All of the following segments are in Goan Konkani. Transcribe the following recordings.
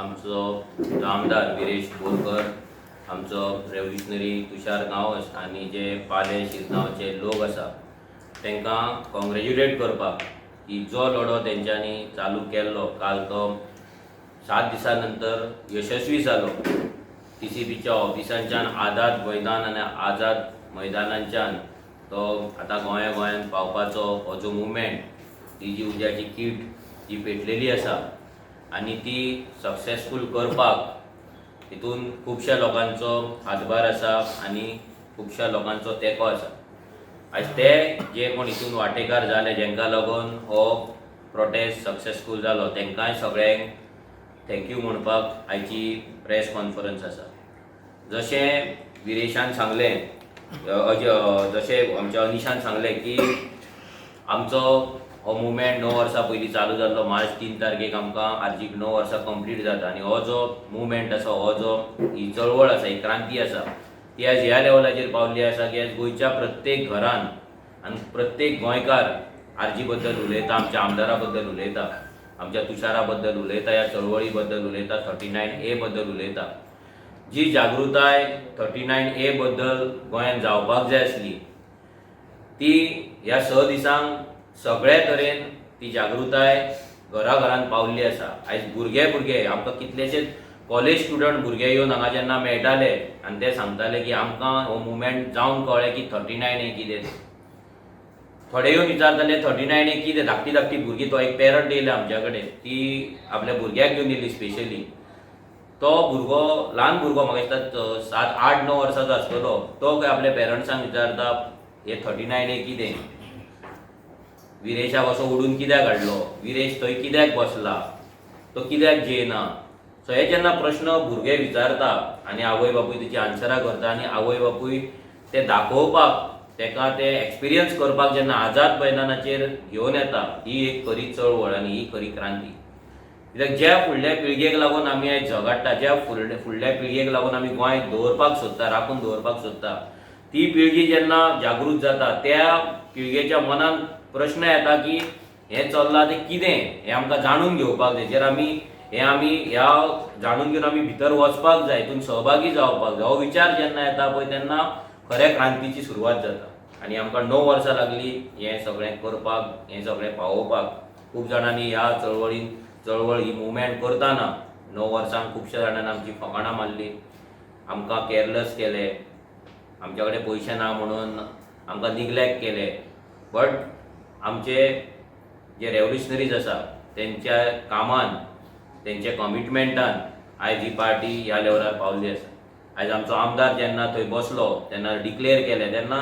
आमचो जो आमदार विरेश बोरकर, आमचो रेवल्युशनरी तुषार गांवस आनी जे पाले शिरगांवचे लोक आसा तांकां कॉंग्रेच्युलेट करपाक की जो लढो तेंच्यांनी चालू केल्लो काल तो 7 दिसां नंतर यशस्वी जालो. टीसीपीच्या ऑफिसांच्यान आझाद मैदान आनी आझाद मैदानांच्यान तो आतां गोंया गोंयांत पावपाचो हो जो मुवमेंट, ती जी उज्याची कीट जी पेटलेली आसा आनी ती सक्सेसफूल करपाक हितून खुबश्या लोकांचो हातभार आसा आनी खुबश्या लोकांचो तेंको आसा. आयज ते जे कोण हितून वांटेकार जाले, जेंकां लागून हो प्रोटेस्ट सक्सेसफूल जालो, तांकांय सगळ्यांक thank you म्हणपाक आयची प्रेस कॉन्फरन्स आसा. जशें विरेशान सांगलें, जशें आमच्या अनिशान सांगलें की आमचो हो मुवमेंट 9 वर्सां पयलीं चालू जाल्लो. मार्च 3 तारखेक आमकां आर्जीक 9 वर्सां कंप्लीट जाता आनी हो जो मुवमेंट आसा, हो जो ही चळवळ आसा, ही क्रांती आसा, ती आयज ह्या लेवलाचेर पावल्ली आसा की आयज गोंयच्या प्रत्येक घरान आनी प्रत्येक गोंयकार आर्जी बद्दल उलयता, आमच्या आमदारा बद्दल उलयता, आमच्या तुषारा बद्दल उलयता, ह्या चळवळी बद्दल उलयता, 39A बद्दल उलयता. जी जागृताय 39A बद्दल गोंयांत जावपाक जाय आसली ती ह्या 6 दिसांक सगळे तरेन ती जागृताय घरा घरान पावल्ली आसा. आयज भुरगे भुरगे आमकां कितलेशेच कॉलेज स्टुडंट भुरगे येवन हांगा जेन्ना मेळटाले आनी ते सांगताले की आमकां हो मुवमेंट जावन कळ्ळें की 39A कितें तें. थोडे येवन विचारताले 39A कितें. धाकटी धाकटी भुरगीं, तो एक पेरंट येयले आमच्या कडेन, ती आपल्या भुरग्याक घेवन येयली स्पेशली. तो भुरगो ल्हान भुरगो, म्हाका दिसता 7 8 9 वर्सांचो आसतलो, तो खंय आपल्या पेरंट्सांक विचारता हे 39A कितें, विरेशाक असो ओडून कित्याक हाडलो, विरेश थंय कित्याक बसला, तो कित्याक जेयना. सो हे जेन्ना प्रश्न भुरगे विचारता आनी आवय बापूय तेची आन्सरां करता आनी आवय बापूय ते दाखोवपाक तेका ते एक्सपिरियन्स करपाक जेन्ना आझाद मैदानाचेर घेवन येता, ही एक खरी चळवळ आनी ही खरी क्रांती. कित्याक ज्या फुडल्या पिळगेक लागून आमी आयज झगडटा, ज्या फुडल्या पिळगेक लागून आमी गोंय दवरपाक सोदता, राखून दवरपाक सोदता, ती पिळगी जेन्ना जागृत जाता त्या पिळगेच्या मनान प्रश्न येता की हें चल्लां तें कितें, हें आमकां जाणून घेवपाक जाय. जेर आमी हें आमी ह्या जाणून घेवन आमी भितर वचपाक जाय, हितून सहभागी जावपाक जाय. हो विचार जेन्ना येता पळय तेन्ना खऱ्या क्रांतीची सुरवात जाता. आनी आमकां 9 वर्सां लागली हें सगळें करपाक, हें सगळें पावोवपाक. खूब जाणांनी ह्या चळवळीन चळवळ ही मुवमेंट करतना 9 वर्सांक खुबश्या जाणांनी आमची फकाणां मारली, आमकां कॅरलस केले, आमच्या कडेन पयशे ना म्हणून आमकां निग्लेक्ट केले. बट आमचे जे रेवल्युशनरीज आसा तेंच्या कामान, तेंच्या कमिटमेंटान आयज ही पार्टी ह्या लेवलार पावल्ली आसा. आयज आमचो आमदार जेन्ना थंय बसलो, तेन्ना डिक्लेअर केलें, तेन्ना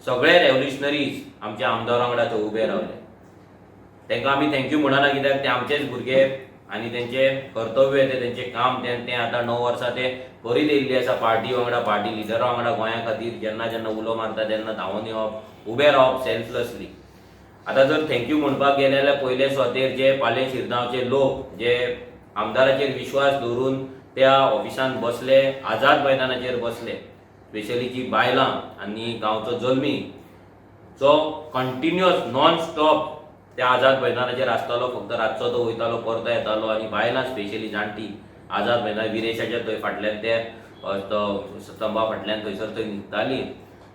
सगळे रेवल्युशनरीज आमच्या आमदारा वांगडा थंय उबे रावले. तांकां आमी thank you म्हणना कित्याक ते आमचेच भुरगे आनी तेंचें कर्तव्य तें, तेंचें काम तें, तें आतां 9 वर्सां ते करीत येयल्ले आसा. पार्टी वांगडा, पार्टी लिडरा वांगडा गोंया खातीर जेन्ना जेन्ना उलो मारता तेन्ना धांवून येवप, उबे रावप सेल्फलसली. आतां जर thank you म्हणपाक गेले जाल्यार पयले सुवातेर जे पाले शिरगांवचे लोक जे आमदाराचेर विश्वास दवरून त्या ऑफिसान बसले, आझाद मैदानाचेर बसले, स्पेशली जी बायलां आनी गांवचो जल्मी जो कंटिन्युअस नॉन स्टॉप त्या आझाद मैदानाचेर आसतालो, फक्त रातचो तो वयतालो, परतो येतालो. आनी बायलां स्पेशली जाणटी आझाद मैदान विरेशाच्या थंय फाटल्यान ते तो स्तंभा फाटल्यान थंयसर थंय न्हिदताली.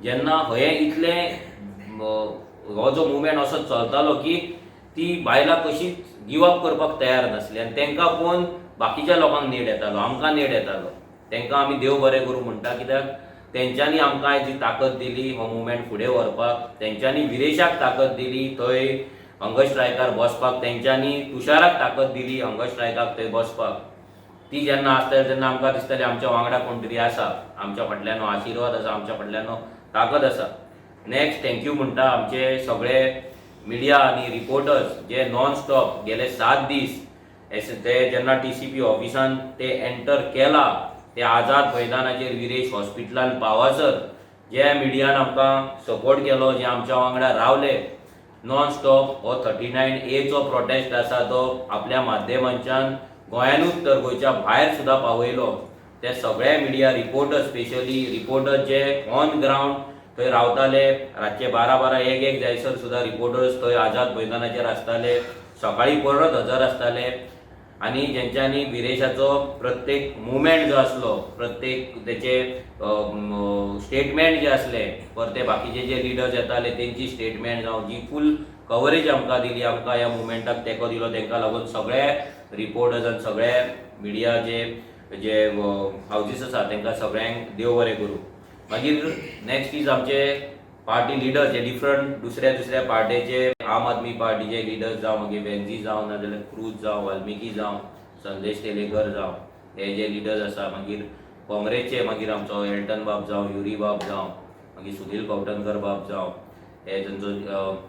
जेन्ना हय इतलें हो जो मुवमेंट असो चलतालो की ती बायलां कशीच गिव अप करपाक तयार नासली आनी तांकां पळोवन बाकीच्या लोकांक नेट येतालो, आमकां नेट येतालो. तांकां आमी देव बरें करूं म्हणटा कित्याक तेंच्यांनी आमकां आयज जी ताकद दिली हो मुवमेंट फुडें व्हरपाक, तेंच्यांनी विरेशाक ताकद दिली थंय हंगर स्ट्रायकार बसपाक, तेंच्यांनी तुषाराक ताकद दिली हंगर स्ट्रायकाक थंय बसपाक. ती जेन्ना आसताली तेन्ना आमकां दिसतालें आमच्या वांगडा कोण तरी आसा, आमच्या फाटल्यान हो आशिर्वाद आसा, आमच्या फाटल्यान हो ताकद आसा. Next thank you म्हणटा आमचे सगळे मिडिया आनी रिपोर्टर्स जे नॉन स्टॉप गेले 7 दीस ते जेन्ना टीसीपी ऑफिसान ते एंटर केला ते आझाद मैदानाचेर विरेश हॉस्पिटलान पावासर जे मिडियान आमकां सपोर्ट केलो, जे आमच्या वांगडा रावले नॉन स्टॉप, हो 39Aचो प्रोटेस्ट आसा तो आपल्या माध्यमांच्यान गोंयानूच तर गोंयच्या भायर सुद्दां पावयलो. ते सगळे media reporters, specially reporters J on ground थंय रावताले, रातचे 12 12 1 1 जायसर सुद्दां रिपोर्टर्स थंय आझाद मैदानाचेर आसताले, सकाळीं परत हजर आसताले. आनी जेंच्यांनी विरेशाचो प्रत्येक मुवमेंट जो आसलो, प्रत्येक तेचे स्टेटमेंट जे आसले, परते बाकीचे जे लिडर्स येताले तेंची स्टेटमेंट जावं जी फूल कवरेज आमकां दिली, आमकां ह्या मुवमेंटाक तेंको दिलो, तेंकां लागून सगळे रिपोर्टर्स आनी सगळे मिडिया जे जे हावजीस आसा तेंकां सगळ्यांक देव बरें करूं. मागीर नेक्स्ट is आमचे पार्टी लिडर्स जे डिफरंट दुसऱ्या दुसऱ्या पार्टेचे, आम आदमी पार्टीचे लिडर्स जावं, मागीर वेन्झी जावं, नाजाल्यार क्रूज जावं, वाल्मिकी जावं, संदेश तेलेकर जावं, हे जे लिडर्स आसा. मागीर काँग्रेसचे मागीर आमचो एल्टन बाब जावं, युरी बाब जावं, मागीर सुनील कवठणकर बाब जावं, हे तेंचो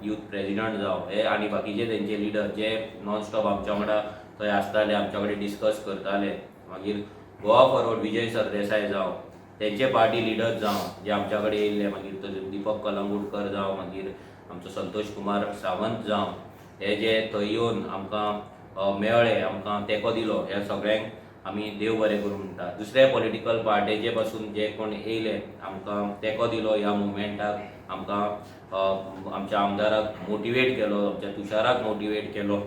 यूथ प्रेजिडंट जावं, हे आनी बाकीचे तेंचे लिडर जे नॉन स्टॉप आमच्या वांगडा थंय आसताले, आमच्या कडेन डिस्कस करताले. मागीर गोवा फॉरवर्ड विजय सरदेसाय जावं, तेंचे पार्टी लिडर्स जावं जे आमच्या कडेन येयल्ले, मागीर तो दीपक कलंगूटकर जावं, मागीर आमचो संतोष कुमार सावंत जावं, हे जे थंय येवन आमकां मेळ्ळे, आमकां तेंको दिलो, ह्या सगळ्यांक आमी देव बरें करूं म्हणटा. दुसऱ्या पॉलिटिकल पार्टेचे पासून जे कोण येयले, आमकां तेंको दिलो, ह्या मुवमेंटाक आमकां आमच्या आमदाराक मोटिवेट केलो, आमच्या तुषाराक मोटिवेट केलो,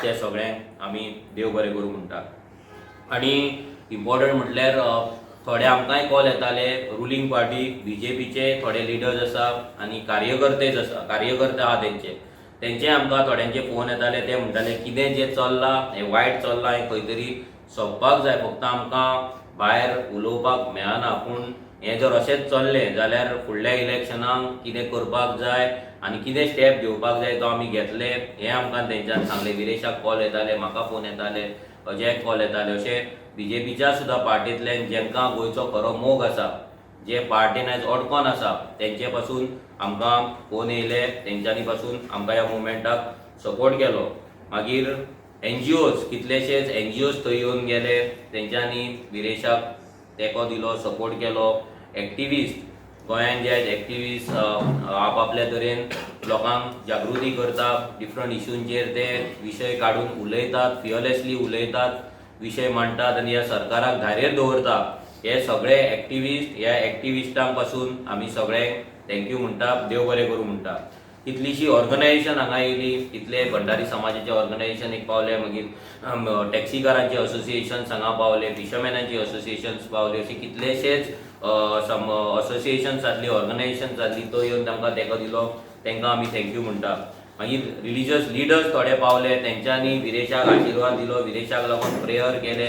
ते सगळ्यांक आमी देव बरें करूं म्हणटा. आनी इम्पॉर्टंट म्हटल्यार थोडे आमकांय कॉल येताले, रुलींग पार्टी बीजेपीचे थोडे लिडर्स आसा आनी कार्यकर्तेच आसा, कार्यकर्ते आहा तेंचे, तेंचे आमकां थोड्यांचे फोन येताले. ते म्हणटाले कितें जें चल्लां हें वायट चल्लां, हें खंय तरी सोंपपाक जाय. फक्त आमकां भायर उलोवपाक मेळना, पूण हें जर अशेंच चल्लें जाल्यार फुडल्या इलेक्शनाक कितें करपाक जाय आनी कितें स्टेप घेवपाक जाय तो आमी घेतले, हें आमकां तेंच्यान सांगलें. विरेशाक कॉल येताले, म्हाका फोन येताले, अजयाक कॉल येताले. अशें बीजेपीच्या सुद्दां पार्टींतल्यान जेंकां गोंयचो खरो मोग आसा, जे पार्टीन आयज अडकोन आसा, तेंचे पासून आमकां फोन येयले, तेंच्यांनी पासून आमकां ह्या मुवमेंटाक सपोर्ट केलो. मागीर एनजीओज, कितलेशेच एनजीओज थंय येवन गेले, तेंच्यांनी विरेशाक तेंको दिलो, सपोर्ट केलो. एक्टिविस्ट, गोंयान जे आयज एक्टिविस्ट आपआपल्या तरेन लोकांक जागृती करता, डिफरंट इशूंचेर ते विशय काडून उलयतात, फियरलेसली उलयतात, विशय मांडटात आनी ह्या सरकाराक धारेर दवरता, हे सगळे एक्टिविस्ट, ह्या एक्टिविस्टांक पासून आमी सगळ्यांक thank you म्हणटा, देव बरें करूं म्हणटा. कितलीशी ऑर्गनायझेशन हांगा येयली, कितले भंडारी समाजाचे ऑर्गनायझेशन एक पावले, मागीर टॅक्सीकारांचे असोसिएशन हांगा पावले, फिशरमॅनांची असोसिएशन्स पावले, अशे कितलेशेच असोसिएशन जातली, ऑर्गनायझेशन जातली, तो येवन तांकां तेंको दिलो, तांकां आमी thank you म्हणटा. मागीर रिलिजियस लिडर्स थोडे पावले, तेंच्यांनी विरेशाक आशिर्वाद दिलो, विरेशाक लागून प्रेयर केले,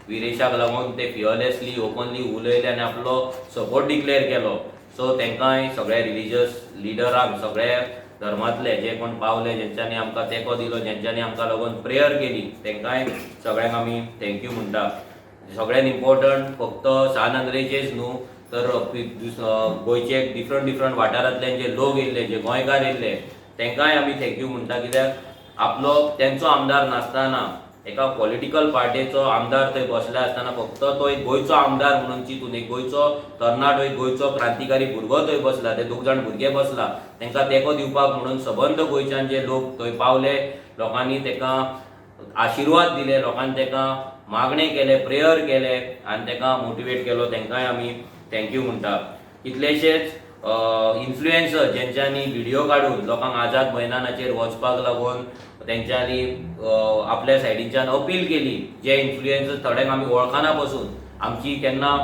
विरेशाक लागून ते फियरलेसली ओपनली उलयले आनी आपलो सपोर्ट डिक्लेअर केलो. सो तांकांय सगळ्या रिलिजियस लिडरांक, सगळ्या धर्मांतले जे कोण पावले, जेंच्यांनी आमकां तेंको दिलो, जेंच्यांनी आमकां लागून प्रेयर केली, तांकांय सगळ्यांक आमी thank you म्हणटा. सगळ्यात इम्पॉर्टंट फक्त सान आंद्रेचेच न्हू तर गोंयचे डिफरंट डिफरंट वाठारांतल्यान जे लोक येयल्ले, जे गोंयकार येयल्ले, तांकांय आमी thank you म्हणटा. कित्याक आपलो तेंचो आमदार नासतना, एका पॉलिटिकल पार्टीचो आमदार थंय बसले आसतना, फक्त तो एक गोंयचो आमदार म्हणून चिंतून, एक गोंयचो तरणाटो, एक गोंयचो क्रांतिकारी भुरगो थंय बसला, ते दोग जाण भुरगे बसला, तांकां तेंको दिवपाक म्हणून सबंद गोंयच्यान जे लोक थंय पावले, लोकांनी ताका आशिर्वाद दिले, लोकांनी ताका मागणें केलें, प्रेयर केलें आनी ताका मोटिवेट केलो, तांकांय आमी thank you म्हणटा. कितलेशेच इन्फ्लुएन्सर जेंच्यांनी व्हिडियो काडून लोकांक आझाद मैदानाचेर वचपाक लागून तेंच्यांनी आपल्या सायडीच्यान अपील केली, जे इन्फ्लुएन्सर थोड्यांक आमी वळखना पसून, आमची केन्ना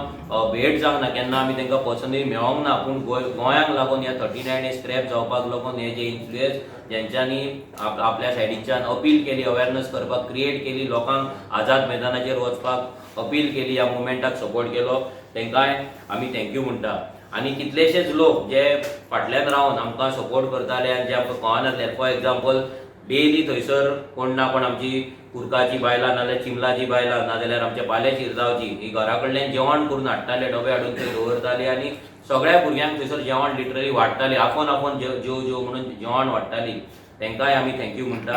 भेट जावंक ना, केन्ना आमी तांकां पर्सनली मेळोंक ना, पूण गोंयांक लागून ह्या 39 स्क्रॅप जावपाक लागून हे जे इन्फ्लुएन्स जेंच्यांनी आपल्या सायडीच्यान अपील केली, अवेरनस करपाक क्रिएट केली, लोकांक आझाद मैदानाचेर वचपाक अपील केली, ह्या मुवमेंटाक सपोर्ट केलो, तांकांय आमी thank you म्हणटा. आनी कितलेशेच लोक जे फाटल्यान रावन आमकां सपोर्ट करताले आनी जे आमकां कळनासले, फॉर एग्जाम्पल डेली थंयसर कोण ना कोण आमची कुरकाची बायलां, नाजाल्यार चिमलाची बायलां, नाजाल्यार आमच्या पाले शिरगांवची ही घरा कडल्यान जेवण करून हाडटाले, डबे हाडून थंय दवरताले आनी सगळ्या भुरग्यांक थंयसर जेवण लिटरली वाडटाले, आफोवन आफोवन जेव जेव जेव म्हणून जेवण वाडटाली, तांकांय आमी thank you म्हणटा.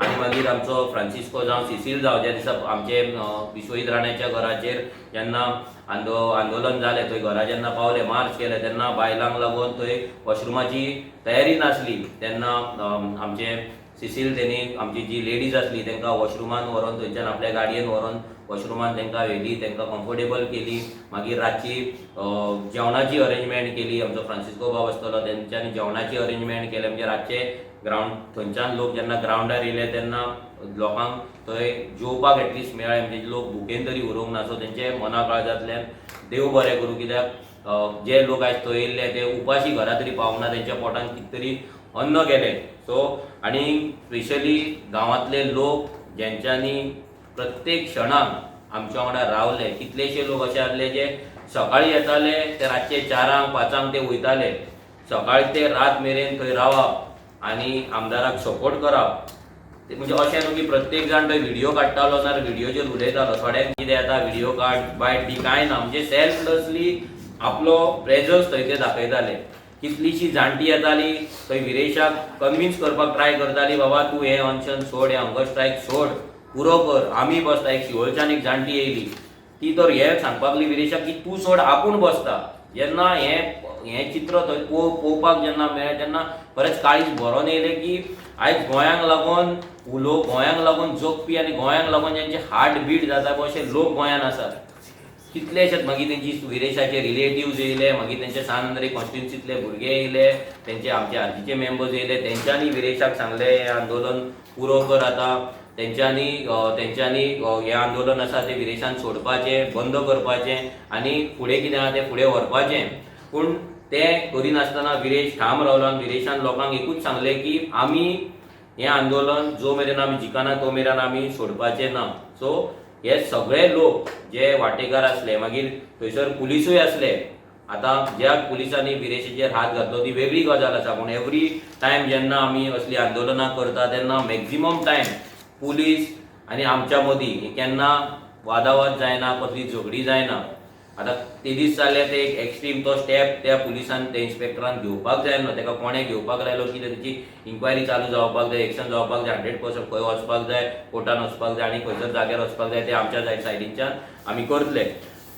आनी मागीर आमचो फ्रांसिस्को जावं, सिसील जावं, ज्या दिसा आमचे विश्वजीत राण्याच्या घराचेर जेन्ना आंदोलन जालें, थंय घरा जेन्ना पावले, मार्च केले, तेन्ना बायलांक लागून थंय वॉशरुमाची तयारी नासली, तेन्ना आमचे सिसील तेणी आमची जी लेडीज आसली तांकां वॉशरुमान व्हरोन, थंयच्यान आपल्या गाडयेन व्हरोन वॉशरुमान तांकां व्हेली, तांकां कम्फर्टेबल केली. मागीर रातची जेवणाची अरेंजमेंट केली, आमचो फ्रांसिस्को बाब आसतलो, तेंच्यांनी जेवणाची अरेंजमेंट केलें, म्हणजे रातचे ग्रावंड थंयच्यान लोक जेन्ना ग्रावंडार येयले तेन्ना लोकांक थंय जेवपाक एटलिस्ट मेळ्ळें, म्हणजे लोक भुकेन तरी उरोंक ना. सो तेंचे मना काळजांतल्यान देव बरें करूं, कित्याक जे लोक आयज थंय येयल्ले ते उपाशी घरा तरी पावूंक ना, तेंच्या पोटान कितें तरी अन्न गेलें. सो आनी स्पेशली गांवांतले लोक जेंच्यांनी प्रत्येक क्षणाक आमच्या वांगडा रावले, कितलेशे लोक अशे आसले जे सकाळी येताले ते रातचे 4-5 ते वयताले, सकाळी ते रात मेरेन थंय रावप आनी आमदाराक सपोर्ट करप. ते म्हणजे अशें न्हू की प्रत्येक जाण थंय व्हिडियो काडटालो ना व्हिडियोचेर उलयतालो, थोड्यांक कितें येता व्हिडियो काड बायट बी कांय ना, म्हणजे सेल्फलेसली आपलो प्रेजन्स थंय ते दाखयताले. कितलीशी जाणटी येताली थंय विरेशाक कन्विन्स करपाक ट्राय करताली, बाबा तूं हें अनशन सोड, हें हंगर स्ट्रायक सोड, पुरो कर, आमी बसता. एक शिवोलच्यान एक जाणटी येयली, ती तर हें सांगपाक लागली विरेशाक की तूं सोड, आपूण बसता. जेन्ना हें हें चित्र थंय पळोवपाक जेन्ना मेळ्ळें तेन्ना खरेंच काळीज भरोन येयलें की आयज गोंयांक लागून गोंयांक लागून जगपी आनी गोंयांक लागून जेंचे हार्ट बीट जाता पळय अशे लोक गोंयांत आसात कितलेशेच. मागीर तेंची विरेशाचे रिलेटिव्ज येयले, मागीर तेंचे सान आंद्रे कॉन्स्टिट्युन्सींतले भुरगे येयले, तेंचे आमचे आर्जीचे मेंबर्स येयले, तेंच्यांनी विरेशाक सांगलें हें आंदोलन पुरो कर आतां, तेंच्यांनी तेंच्यांनी हें आंदोलन आसा तें विरेशान सोडपाचें, बंद करपाचें आनी फुडें कितें आहा तें फुडें व्हरपाचें. पूण तें करिनासतना विरेश ठाम रावलो आनी विरेशान लोकांक एकूच सांगलें की आमी हें आंदोलन जो मेरेन आमी जिखना तो मेरेन आमी सोडपाचें ना. सो हे सगळे लोक जे वाटेकार आसले, मागीर थंयसर पुलिसूय आसले. आतां ज्या पुलिसांनी विरेशाचेर हात घातलो ती वेगळी गजाल आसा, पूण एवरी टायम जेन्ना आमी असलीं आंदोलनां करता तेन्ना मॅक्झिमम टायम पुलीस आनी आमच्या मदीं केन्ना वादावाद जायना, कसली झगडी जायना. आतां ते दीस जाले ते एक एक्स्ट्रीम तो स्टेप त्या पुलिसान त्या इन्स्पेक्टरान घेवपाक जाय न्हू, ताका कोणें घेवपाक लायलो कितें तेची इन्क्वायरी चालू जावपाक जाय, एक्शन जावपाक जाय, 100% खंय वचपाक जाय, कोर्टान वचपाक जाय आनी खंयसर जाग्यार वचपाक जाय ते आमच्या सायडीनच्यान आमी करतले.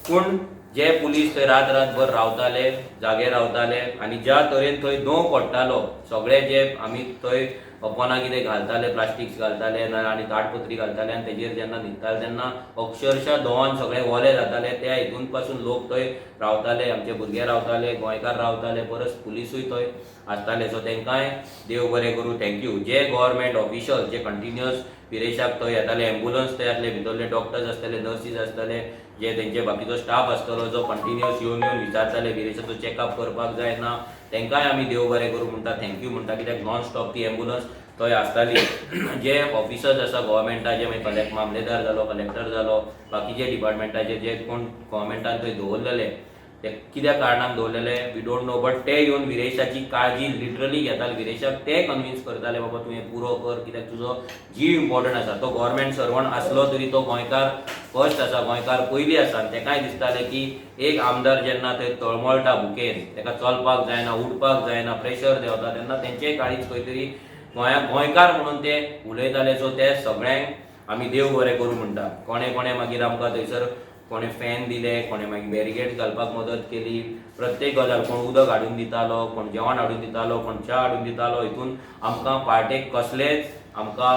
पूण जे पुलीस थंय रात रातभर रावताले, जागे रावताले आनी ज्या तरेन थंय दंव पडटालो, सगळे जे आमी थंय कोणा कितें घालताले, प्लास्टिक्स घालताले आनी ताडपत्री घालताले आनी तेजेर जेन्ना न्हिदताले तेन्ना अक्षरशा दंवान सगळे ओले जाताले. त्या हितून पासून लोक थंय रावताले, आमचे भुरगे रावताले, गोंयकार रावताले, परस पुलिसूय थंय आसताले. सो तांकांय देव बरें करूं, thank you. जे गव्हर्मेंट ऑफिशल्स जे कंटिन्युअस विरेशाक थंय येताले, एम्बुलन्स थंय आसले, भितरले डॉक्टर्स आसताले, नर्सीस आसताले, जे तेंचे बाकीचो स्टाफ आसतलो जो कंटिन्युअस येवन येवन विचारताले विरेशाचो चॅकअप करपाक जाय ना, तांकांय आमी देव बरें करूं म्हणटा, thank you म्हणटा, कित्याक नॉन स्टॉप ती एम्बुलन्स थंय आसताली. जे ऑफिसर्स आसा गव्हर्मेंटाचे, मागीर मामलेदार जालो, कलेक्टर जालो, बाकीचे डिपार्टमेंटाचे जे कोण गव्हर्मेंटान थंय दवरलेले ते कित्या कारणान दवरलेले we don't know, but ते येवन विरेशाची काळजी लिटरली घेताले, विरेशाक ते कन्विन्स करताले बाबा तूं हें पुरो कर, कित्याक तुजो जीव इम्पॉर्टंट आसा. तो गव्हर्मेंट सर्वंट आसलो तरी तो गोंयकार फर्स्ट आसा, गोंयकार पयलीं आसा. आनी तेकाय दिसतालें की एक आमदार जेन्ना थंय तळमळटा भुकेन, तेका चलपाक जायना, उठपाक जायना, प्रेशर देंवता, तेन्ना तेंचेय काळीज खंय तरी गोंयाक गोंयकार म्हणून ते उलयताले. सो ते सगळ्यांक आमी देव बरें करूं म्हणटा. कोणें कोणें मागीर आमकां थंयसर कोणें फॅन दिले, कोणें मागीर बॅरिगेड्स घालपाक मदत केली, प्रत्येक गजाल कोण उदक हाडून दितालो, कोण जेवण हाडून दितालो, कोण च्या हाडून दितालो. हितून आमकां पार्टेक कसलेच आमकां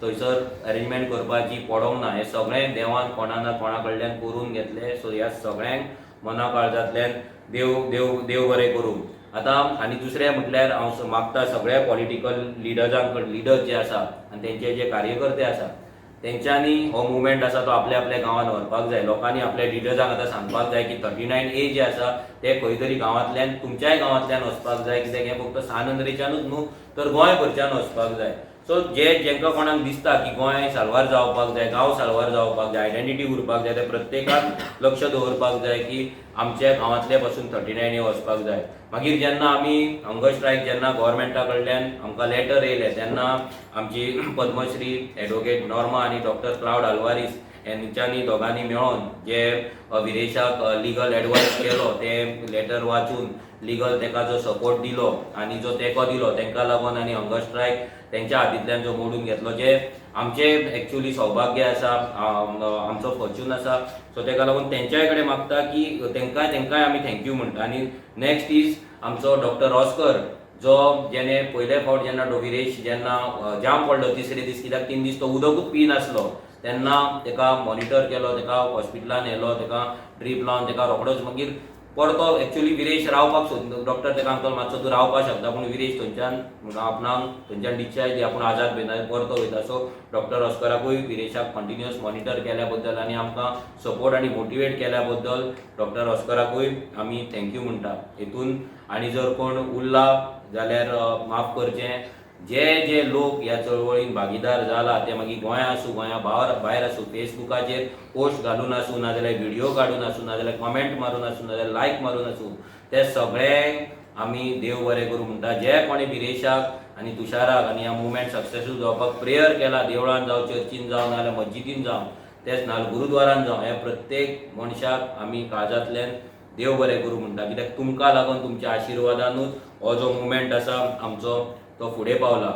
थंयसर अरेंजमेंट करपाची पडोंक ना. हें सगळें देवान कोणा ना कोणा कडल्यान करून घेतलें. सो ह्या सगळ्यांक मना काळजांतल्यान देव देव देव बरें करूं. आतां आनी दुसरें म्हटल्यार हांव मागता सगळ्या पॉलिटिकल लिडर्सां कडेन, लिडर्स जे आसा आनी तेंचे जे कार्यकर्ते आसा तेंच्यांनी हो मुवमेंट आसा तो आपल्या आपल्या गांवांत व्हरपाक जाय. लोकांनी आपल्या लिडर्सांक आतां सांगपाक जाय की 39A जे आसा ते खंय तरी गांवांतल्यान, तुमच्याय गांवांतल्यान वचपाक जाय, कित्याक हें फक्त सान आंद्रेच्यानूच न्हू तर गोंयभरच्यान वचपाक जाय. सो जे जेंकां कोणाक दिसता की गोंय साल्वार जावपाक जाय, गांव साल्वार जावपाक जाय, आयडेंटिटी उरपाक जाय, ते प्रत्येकान लक्ष दवरपाक जाय की आमच्या गांवांतले पासून 39A वचपाक जाय. मागीर जेन्ना आमी हंगर स्ट्रायक जेन्ना गव्हर्मेंटा कडल्यान आमकां लेटर येयलें तेन्ना आमची पद्मश्री एडवोकेट नॉर्मा आनी डॉक्टर क्लावड आल्वारीस हेंच्यांनी दोगांनी मेळोन जे विरेशाक लिगल एडवायस केलो, ते लेटर वाचून लिगल तेका जो सपोर्ट दिलो आनी जो तेंको दिलो तेंकां लागून आनी हंगर स्ट्रायक तेंच्या हातींतल्यान जो मोडून घेतलो, जे आमचे एक्चुअली सौभाग्य आसा, आमचो फॉर्च्यून आसा. सो तेका लागून तेंच्याय कडेन मागता की तेंकांय आमी thank you म्हणटा. आनी नेक्स्ट is आमचो डॉक्टर ऑस्कर, जो जेणे पयले फावट जेन्ना विरेश जेन्ना जाम पडलो तिसरे दीस, कित्याक 3 दीस तो उदकूच पिनासलो, तेन्ना तेका मॉनिटर केलो, तेका हॉस्पिटलान व्हेलो, तेका ड्रीप लावन तेका रोखडोच मागीर परतो एक्चुअली विरेश रावपाक सोद, डॉक्टर ताका सांगतालो मातसो तूं रावपाक शकता, पूण विरेश थंयच्यान म्हणून आपणाक थंयच्यान डिस्चार्ज दी, आपूण आझाद वयता, परतो वयता. सो डॉक्टर ऑस्कराकूय विरेशाक कंटिन्युअस मॉनिटर केल्या बद्दल आनी आमकां सपोर्ट आनी मोटिवेट केल्या बद्दल डॉक्टर ऑस्कराकूय आमी thank you म्हणटा हेतून. आनी जर कोण उरला जाल्यार माफ करचें. जे जे लोक ह्या चळवळीन भागीदार जाला, ते मागीर गोंया आसूं, गोंया भायर आसूं, फेसबुकाचेर पोस्ट घालून आसूं, नाजाल्यार व्हिडियो काडून आसूं, नाजाल्यार कॉमेंट मारून आसूं, नाजाल्यार लायक मारून आसूं, ते सगळ्यांक आमी देव बरें करूं म्हणटा. जे कोणी विरेशाक आनी तुषाराक आनी ह्या मुवमेंट सक्सेसफूल जावपाक प्रेयर केला, देवळान जावं, चर्चीन जावं, नाजाल्यार मस्जिदीन जावं, तेच नाजाल्यार गुरुद्वारान जावं, ह्या प्रत्येक मनशाक आमी काळजांतल्यान देव बरें करूं म्हणटा, कित्याक तुमकां लागून, तुमच्या आशिर्वादानूच हो जो मुवमेंट आसा आमचो तो फुडें पावला.